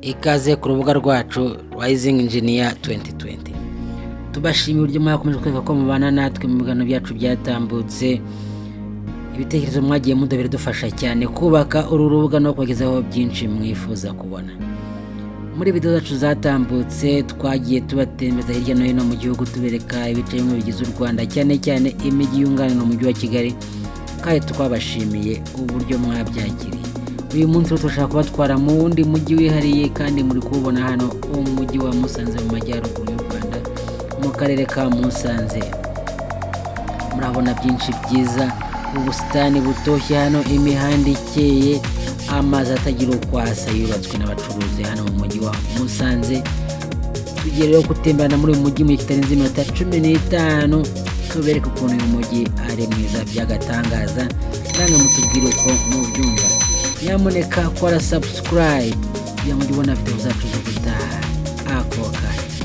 Ikaze ku rubuga rwacu Rising Engineer 2020. Tubashimiye uburyo mwakomeje kwereka ko mubana natwe mu biganiro byacu byatambutse. Ibitekerezo mwagiye muduha biradufasha cyane kubaka uru rubuga no kubagezaho byinshi mwifuza kubona. Muri video zacu zatambutse twagiye tubatembeza hirya no hino mu gihugu, tubereka ibice bimwe bigize u Rwanda, cyane cyane imijyi yunganira umujyi wa Kigali, kandi twabashimiye uburyo mwabyakiriye. Uyu munsi rero turashaka kubatwara mu wundi mujyi wihariye, kandi muri kuwubona hano, umujyi wa Musanze mu majyaruguru y'u Rwanda, mu karere ka Musanze. Murabona byinshi byiza, ubusitani butoshye hano, imihanda ikeye, amazi atagira uko asa yubatswe n'abacuruzi hano mu mujyi wa Musanze. Tugiye rero gutemberana muri uyu mujyi mu gihe kitarenze iminota 15, tubereke ukuntu uyu mujyi ari mwiza by'agatangaza, namwe mutubwire uko mubyumva. Nyamuneka kora subscribe kugira ngo ujye ubona video zacu zo gutaha ako kanya.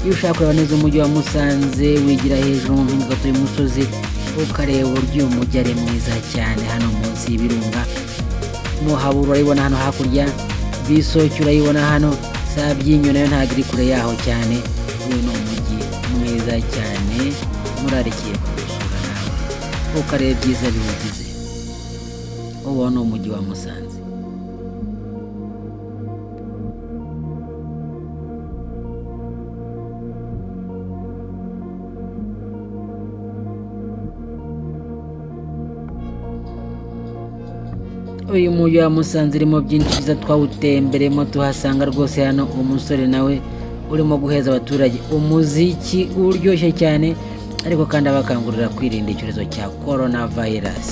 Iyo ushaka kureba neza umujyi wa Musanze, wigira hejuru mu mpinga gato y'umusozi, ukareba uburyo uyu mujyi ari mwiza cyane. Hano munsi y'ibirunga Muhabura urayibona hano hakurya, Bisoke urayibona hano, Sabyinyo nayo ntabwo iri kure yaho cyane. Uyu ni umujyi mwiza cyane, murarikiye kuwusura nawe ukareba ibyiza biwugize. Uwo ni umujyi wa Musanze. Uyu mujyi wa Musanze urimo byinshi byiza, twawutemberemo tuhasanga rwose hano umusore nawe urimo guheza abaturage umuziki uryoshye cyane, ariko kandi abakangurira kwirinda icyorezo cya corona virus.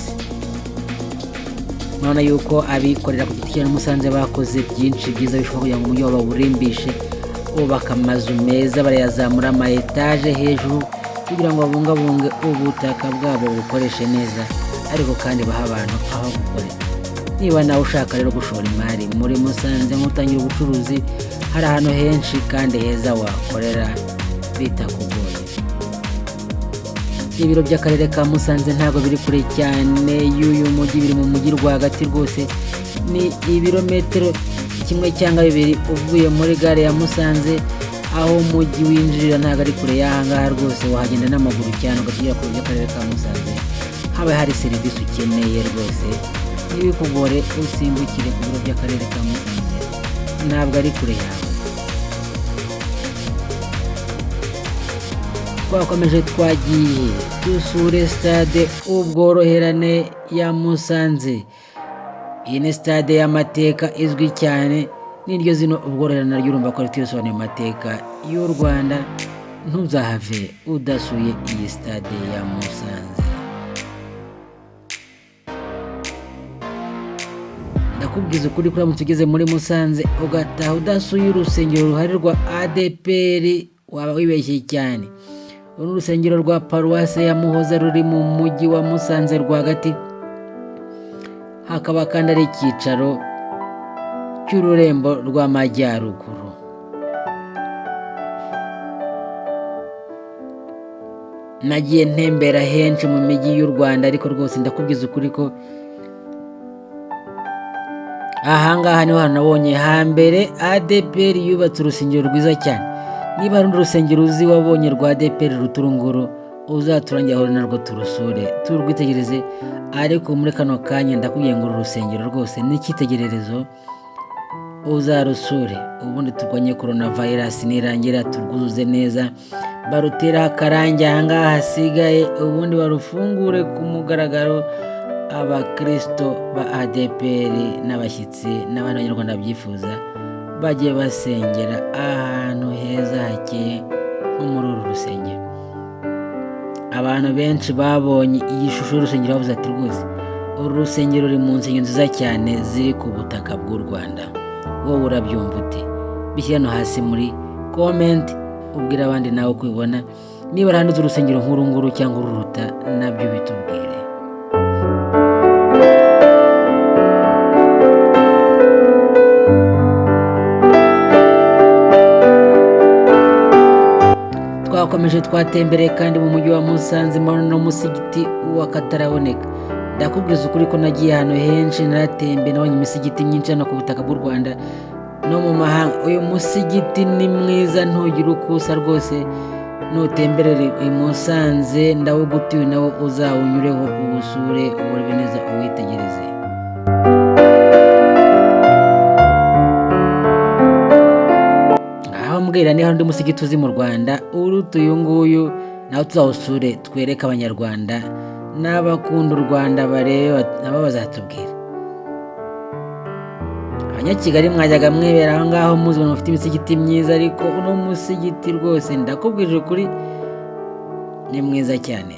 Murabona yuko abikorera ku giti cya Musanze bakoze byinshi byiza bishoboka kugira ngo umujyi wabo bawurimbishe, bubaka amazu meza, barayazamura ama etaje hejuru kugira ngo babungabunge ubutaka bwabo bukoreshe neza, ariko kandi baha abantu aho gukorera. Niba nawe ushaka rero gushora imari muri Musanze nk'utangira ubucuruzi, hari ahantu henshi kandi heza wakorera bitakugoye. Ibiro by'akarere ka Musanze ntabwo biri kure cyane y'uyu mujyi, biri mu mujyi rwagati rwose, ni ibirometero kimwe cyangwa bibiri uvuye muri gare ya Musanze. Aho umujyi winjirira ntabwo ari kure y'aha ngaha rwose, wahagenda n'amaguru cyane ukagera ku biro by'akarere ka Musanze. Haba hari serivisi ukeneye rwose, ntibikugore, usimbukire ku biro by'akarere ka Musanze, ntabwo ari kure yawe. Twakomeje twagiye dusure stade Ubworoherane ya Musanze. Iyi ni stade y'amateka izwi cyane, n'iryo zino Ubworoherane naryo urumva ko rifite ibisobanuro mu mateka y'u Rwanda. Ntuzahave udasuye iyi stade ya Musanze. Ndakubwiza ukuri ko uramutse ugeze muri Musanze ugataha udasuye urusengero ruhari rwa ADEPR, waba wibeshye cyane. Uru ni urusengero rwa paruwase ya Muhoza ruri mu mujyi wa Musanze rwagati, hakaba kandi ari icyicaro cy'ururembo rw'amajyaruguru. Nagiye ntembera henshi mu mijyi y'u Rwanda, ariko rwose ndakubwiza ukuri ko ahangaha niho hantu nabonye hambere ADEPR yubatse urusengero rwiza cyane. Niba hari urundi rusengero uzi wabonye rwa ADEPR ruturunguru, uzaturangira aho narwo turusure turwitegereze. Ariko muri kano kanya ndakubwiye ngo uru rusengero rwose ni icyitegererezo, uzarusure, ubundi turwanye corona virus nirangira turwuzuze neza, barutereho akarangi ahangaha hasigaye, ubundi barufungure ku mugaragaro, abakristo ba ADEPR n'abashyitsi n'abandi banyarwanda babyifuza bajye basengera ahantu heza hakeye nko muri uru rusengero. Abantu benshi babonye iyi shusho y'urusengero bavuze ati rwose uru rusengero ruri mu nsengero nziza cyane ziri ku butaka bw'u Rwanda. Wowe urabyumva ute? Bishyire hano hasi muri comment, ubwire abandi nawe uko ubibona. Niba hari ahandi urusengero nk'uru nguru cyangwa ururuta, nabyo bitubwire. Twakomeje twatembereye kandi mu mujyi wa Musanze, mbona n'umusigiti w'akataraboneka. Ndakubwiza ukuri ko nagiye ahantu henshi, naratembe, nabonye imisigiti myinshi hano ku butaka bw'u Rwanda. no mu mahanga. Uyu musigiti ni mwiza, ntugira uko usa rwose. Nutemberera i Musanze ndawugutuye, nawo uzawunyureho, uwusure, uwurebe neza, uwitegereze. Aho mbwira niba undi musigiti uzi mu Rwanda uruta uyu nguyu, nawe tuzawusure, twereke Abanyarwanda n'abakunda u Rwanda barebe, nabo bazatubwira. Abanyakigali mwajyaga mwibera aho ngaho muzi umuntu mufite imisigiti myiza, ariko uno musigiti rwose ndakubwije ukuri ni mwiza cyane.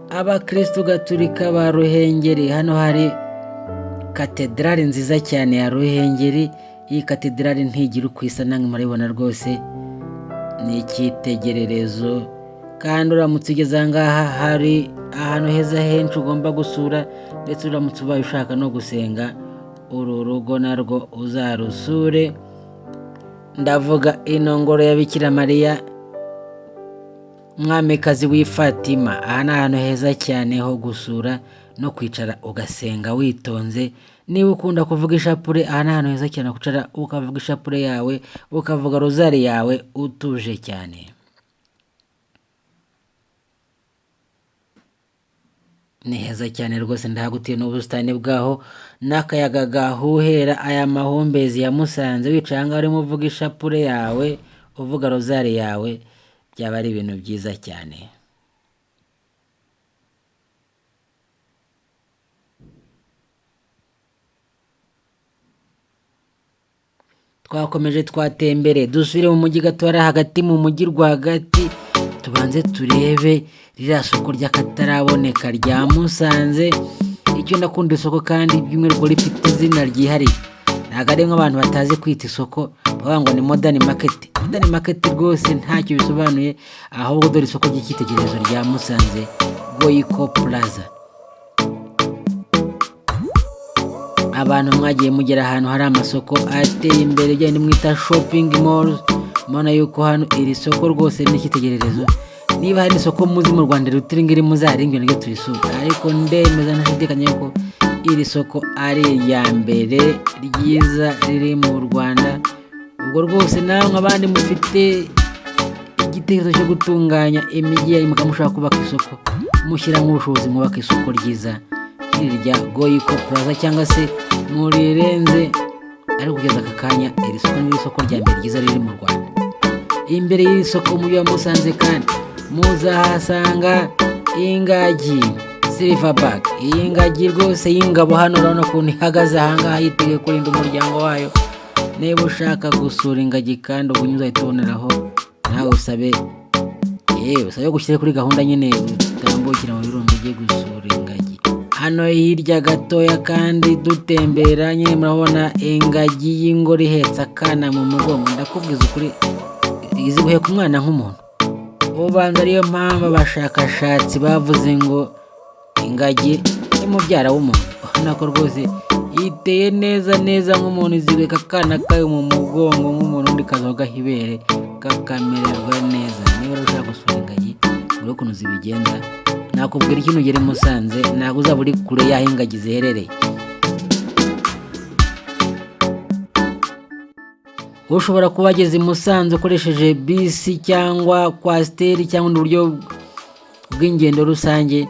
Abakristu gatulika ba Ruhengeri, hano hari katedrali nziza cyane ya Ruhengeri. Iyi katedrali ntigira uko isa, namwe murabibona rwose ni icyitegererezo. Kandi uramutse ugeze aha ngaha hari ahantu heza henshi ugomba gusura, ndetse uramutse ubaye ushaka no gusenga, uru rugo narwo uzarusure. Ndavuga ino ngoro ya Bikira Mariya Mwamikazi w'i Fatima. Aha ni ahantu heza cyane ho gusura no kwicara ugasenga witonze. Niba ukunda kuvuga ishapure, aha ni ahantu heza cyane ho kwicara ukavuga ishapure yawe, ukavuga rozari yawe utuje cyane. Ni heza cyane rwose, ndahagutiye n'ubusitani bwaho n'akayaga gahuhera aya mahumbezi ya Musanze. Wicaye aha ngaha urimo uvuga ishapure yawe, uvuga rozari yawe, byaba ari ibintu byiza cyane. Twakomeje twatembere, dusubire mu mujyi gatoya, hagati mu mujyi rwagati, tubanze turebe ririya soko ry'akataraboneka rya Musanze. Icyo ndakunda isoko kandi by'umwihariko rifite izina ryihariye, ntabwo ari nk'abantu batazi kwita isoko bavuga ngo ni modern market. Modern market rwose ntacyo bisobanuye, ahubwo dore isoko ry'icyitegererezo rya Musanze, Goyiko Plaza. Abantu mwagiye mugera ahantu hari amasoko ateye imbere, bya bindi mwita shopping malls, mubona yuko hano iri soko rwose ni icyitegererezo. Niba hari isoko muzi mu Rwanda riruta iri ngiri, muzaringe naryo turisure, ariko ndemeza ntashidikanya yuko iri soko ari irya mbere ryiza riri mu Rwanda. Ubwo rwose namwe abandi mufite igitekerezo cyo gutunganya imijyi yanyu mukaba mushaka kubaka isoko, mushyiramo ubushobozi mwubaka isoko ryiza nk'iri rya Goyiko Plaza cyangwa se murirenze. Ariko kugeza aka kanya iri soko ni isoko rya mbere ryiza riri mu Rwanda. Imbere y'iri soko mu mujyi wa Musanze kandi muzahasanga ingagi silverback. Iyi ngagi rwose y'ingabo hano urabona ukuntu ihagaze aha ngaha yiteguye kurinda umuryango wayo. Niba ushaka gusura ingagi kandi ubu uzahita uboneraho nawe usabe, usabe gushyira kuri gahunda nyine utambukira mu birunga ujye gusura ingagi. Hano hirya gatoya kandi dutembera nyine murabona ingagi y'ingore ihetse akana mu mugongo. Ndakubwiza ukuri izi guheka umwana nk'umuntu. Ubanza ariyo mpamvu abashakashatsi bavuze ngo ingagi ni mubyara w'umuntu. Urabona ko rwose iteye neza neza nk'umuntu, izibeka akana kayo mu mugongo nk'umuntu, undi kazaho gaha ibere kakamererwa neza. Niba rero ushaka gusura ingagi urebe ukuntu zibigenza, nakubwira ikintu ugera i Musanze ntabwo uzaba uri kure y'aho ingagi ziherereye. Ushobora kuba wageze i Musanze ukoresheje bisi cyangwa kwasiteri cyangwa ubundi buryo bw'ingendo rusange,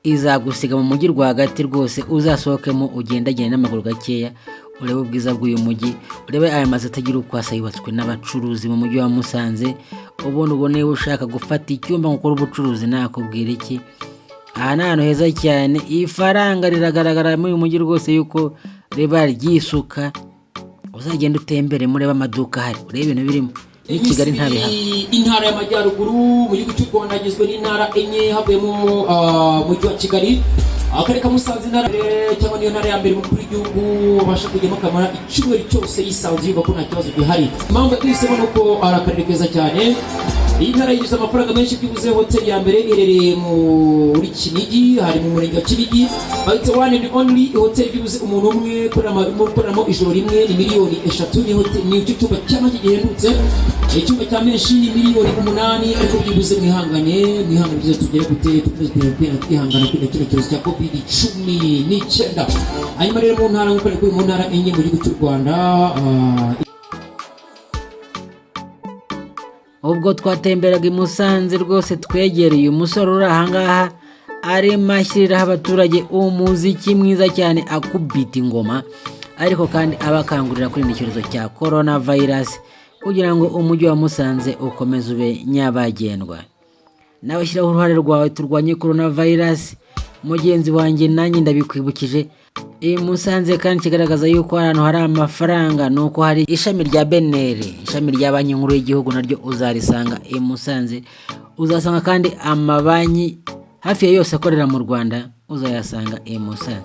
izagusiga mu mujyi rwagati rwose, uzasohokemo ugendagende n'amaguru gakeya, urebe ubwiza bw'uyu mujyi, urebe aya mazu atagira uko asa yubatswe n'abacuruzi mu mujyi wa Musanze. Ubundi ubone ushaka gufata icyumba ngo ukore ubucuruzi, nakubwira iki, aha ni ahantu heza cyane. Ifaranga riragaragara muri uyu mujyi rwose yuko riba ryisuka. Uzagenda utembere murebe amaduka ahari, urebe ibintu birimo. Ni Kigali ntabihaba. Intara y'Amajyaruguru mu gihugu cy'u Rwanda igizwe n'intara enye, havuyemo umujyi wa Kigali, akarere ka Musanze, intara cyangwa niyo ntara ya mbere umukuru w'igihugu abasha kujyamo akamara icyumweru cyose yisanzuye, yumva ko nta kibazo gihari. Impamvu yaduhisemo ni uko ari akarere keza cyane. Iyi ntara yinjiza amafaranga menshi. Byibuze hoteli ya mbere iherereye muri Kinigi, hari mu murenge wa Kinigi, bayita One and Only Hotel. Byibuze umuntu umwe gukoreramo ijoro rimwe ni miliyoni 3. Ni hotel, ni icyo cyumba cyangwa gihendutse. Icyumba cya menshi ni miliyoni 8. Ariko byibuze mwihangane, mwihangane, byibuze tugere gute, dukomeze twihangana kuri kino cyorezo cya COVID-19. Hanyuma rero mu ntara, nk'uko ari mu ntara enye mu gihugu cy'u Rwanda. Ubwo twatemberaga i Musanze rwose, twegereye umusore uri ahangaha arimo ashyiriraho abaturage umuziki mwiza cyane, akubita ingoma, ariko kandi abakangurira kwirinda icyorezo cya corona virus kugira ngo umujyi wa Musanze ukomeze ube nyabagendwa. Nawe shyiraho uruhare rwawe turwanye corona virus, mugenzi wanjye, nanjye ndabikwibukije. I Musanze kandi kigaragaza yuko ahantu hari amafaranga ni uko hari ishami rya BNR, ishami rya Banki Nkuru y'Igihugu, naryo uzarisanga i Musanze. Uzasanga kandi amabanki hafi ya yose akorera mu Rwanda uzayasanga i Musanze.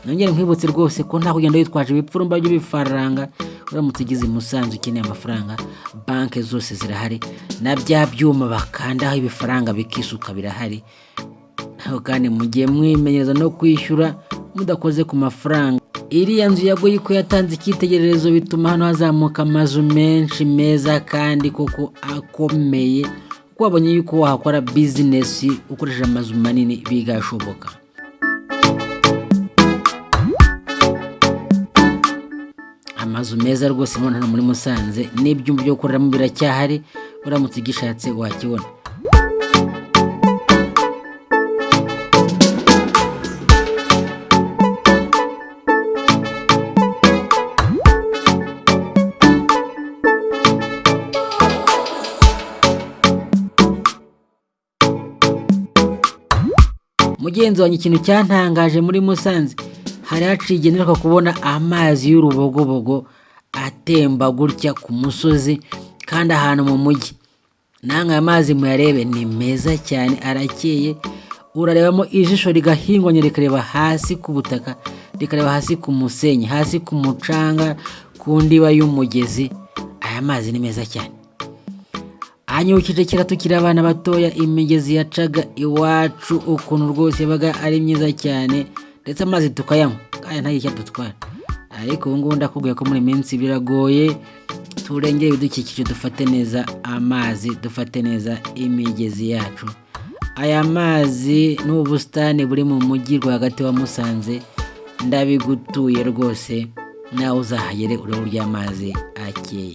Nongere nkwibutse rwose ko nta kugenda witwaje ibipfurumba by'ibifaranga. Uramutse ugeze i Musanze ukeneye amafaranga, banki zose zirahari, na bya byuma bakandaho ibifaranga bikisuka birahari. Aho kandi mugiye mwimenyereza no kwishyura mudakoze ku mafaranga. Iriya nzu ya Goyiko yatanze icyitegererezo, bituma hano hazamuka amazu menshi meza kandi koko akomeye, kuko wabonye yuko wahakora bizinesi ukoresheje amazu manini bigashoboka. Amazu meza rwose mubona hano muri Musanze n'ibyumba byo gukoreramo biracyahari, uramutse ugishatse wakibona. Mugenzi wanjye, ikintu cyantangaje muri Musanze, hari haciye igihe nteruka kubona amazi y'urubogobogo atemba gutya ku musozi kandi ahantu mu mujyi. Namwe aya mazi muyarebe, ni meza cyane, arakeye. Urarebamo ijisho rigahingwanya, rikareba hasi ku butaka, rikareba hasi ku musenyi, hasi ku mucanga, ku ndiba y'umugezi. Aya mazi ni meza cyane, anyibukije kera tukiri abana batoya, imigezi yacaga iwacu ukuntu rwose yabaga ari myiza cyane, ndetse amazi tukayanywa kandi ntagire icyo adutwara. Ariko ubu ngubu ndakubwiye ko muri iyi minsi biragoye. Turengere ibidukikije, dufate neza amazi, dufate neza imigezi yacu. Aya mazi ni ubusitani buri mu mujyi rwagati wa Musanze, ndabigutuye rwose, nawe uzahagere urebe uburyo amazi akeye.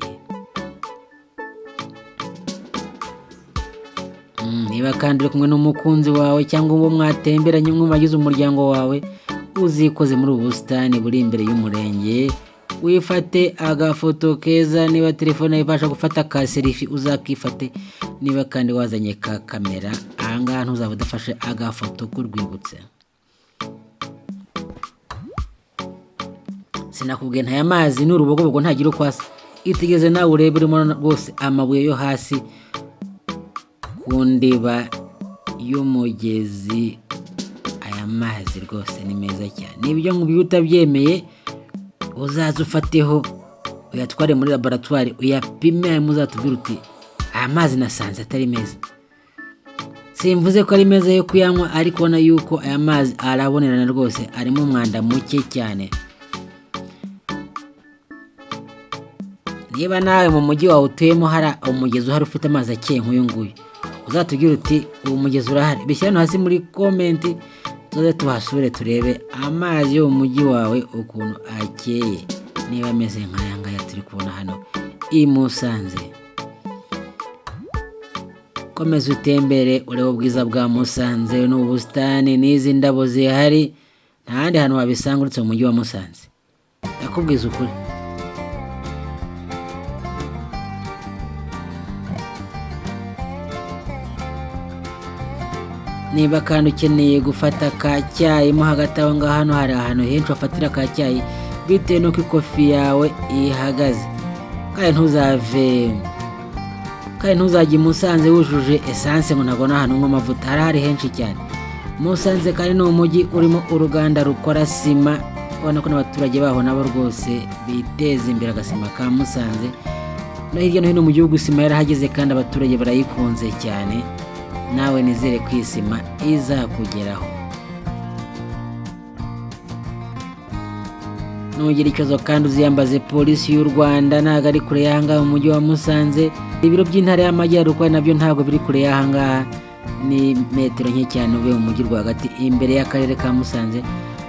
Niba kandi uri kumwe n'umukunzi wawe cyangwa uwo mwatemberanye, umwe mu bagize umuryango wawe, uzikoze muri ubu busitani buri imbere y'umurenge, wifate agafoto keza. Niba telefone yawe ibasha gufata ka selfie uzakifate, niba kandi wazanye ka kamera, ahangaha ntuzaba udafashe agafoto k'urwibutso. Sinakubwiye ntaya mazi ni urubogobogo, ntagira uko asa. Itegeze nawe urebe, urimo rwose amabuye yo hasi ku ndiba y'umugezi. Aya mazi rwose ni meza cyane. Nibyo nkubwiye, utabyemeye uzaze ufateho uyatware muri laboratwari uyapime, hanyuma uzatubwire uti aya mazi nasanze atari meza. Simvuze ko ari meza yo kuyanywa, ariko ubona yuko aya mazi arabonerana rwose, arimo umwanda muke cyane. Niba nawe mu mujyi wawe utuyemo hari umugezi uhari ufite amazi akeye nk'uyu nguyu, uzatubwire uti uwo mugezi urahari. Bishyire hano hasi muri comment, tuze tuhasure turebe amazi yo mu mujyi wawe ukuntu akeye, niba ameze nk'aya ngaya turi kubona hano i Musanze. Komeza utembere urebe ubwiza bwa Musanze n'ubusitani n'izi ndabo zihari. Nta handi hantu wabisanga uretse mu mujyi wa Musanze, ndakubwiza ukuri. Niba kandi ukeneye gufata ka cyayi mo hagati aho ngaho, hano hari ahantu henshi wafatira ka cyayi bitewe n'uko ikofi yawe ihagaze. Kandi ntuzajye i Musanze wujuje esanse ngo ntabwo ahantu unywa amavuta, harahari henshi cyane. Musanze kandi ni umujyi urimo uruganda rukora sima, ubona ko n'abaturage baho nabo rwose biteza imbere, agasima ka Musanze. No hirya no hino mu gihugu sima yarahageze kandi abaturage barayikunze cyane. Nawe nizere ko iyi sima izakugeraho. Nugira ikibazo kandi uziyambaze Polisi y'u Rwanda, ntabwo ari kure y'ahangaha mu mujyi wa Musanze. Ibiro by'Intara y'Amajyaruguru nabyo ntabwo biri kure y'ahangaha, ni metero nke cyane uvuye mu mujyi rwagati imbere y'akarere ka Musanze.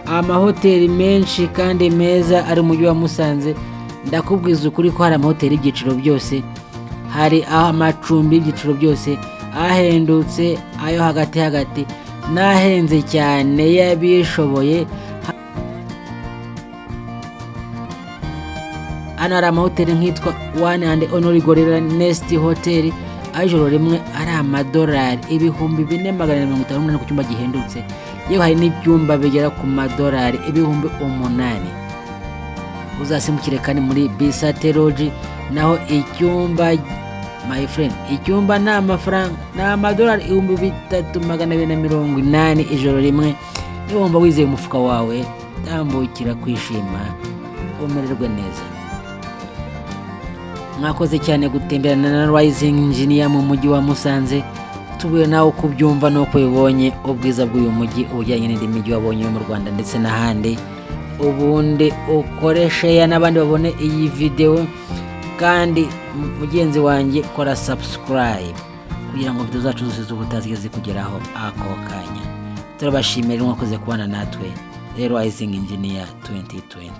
Amahoteli menshi kandi meza ari mu mujyi wa Musanze. Ndakubwiza ukuri ko hari amahoteli y'ibyiciro byose, hari amacumbi y'ibyiciro byose, ahendutse, ayo hagati hagati n'ahenze cyane y'abishoboye. Hano hari amahoteli nk'itwa One and Only Gorilla Nest Hotel, aho ijoro rimwe ari amadolari 4458 ku cyumba gihendutse. Yewe, hari n'ibyumba bigera ku madolari 8000. Uzasimbukire kandi muri Bisate Lodge, naho icyumba, my friend, icyumba ni amafaranga, ni amadolari 3280 ijoro rimwe. Niba wumva wizeye umufuka wawe, tambukira kwishima umererwe neza. Mwakoze cyane gutemberana na Rising Engineer mu mujyi wa Musanze. Tubwiye nawe uko ubyumva n'uko ubibonye, ubwiza bw'uyu mujyi ubujyanye n'indi mijyi wabonye yo mu Rwanda ndetse n'ahandi. Ubundi ukore share n'abandi babone iyi videwo, kandi mugenzi wanjye kora subscribe kugira ngo video zacu zose z'ubutaha zijye zikugeraho ako kanya. Turabashimira, mwakoze kubana natwe rero. Rising Engineer 2020.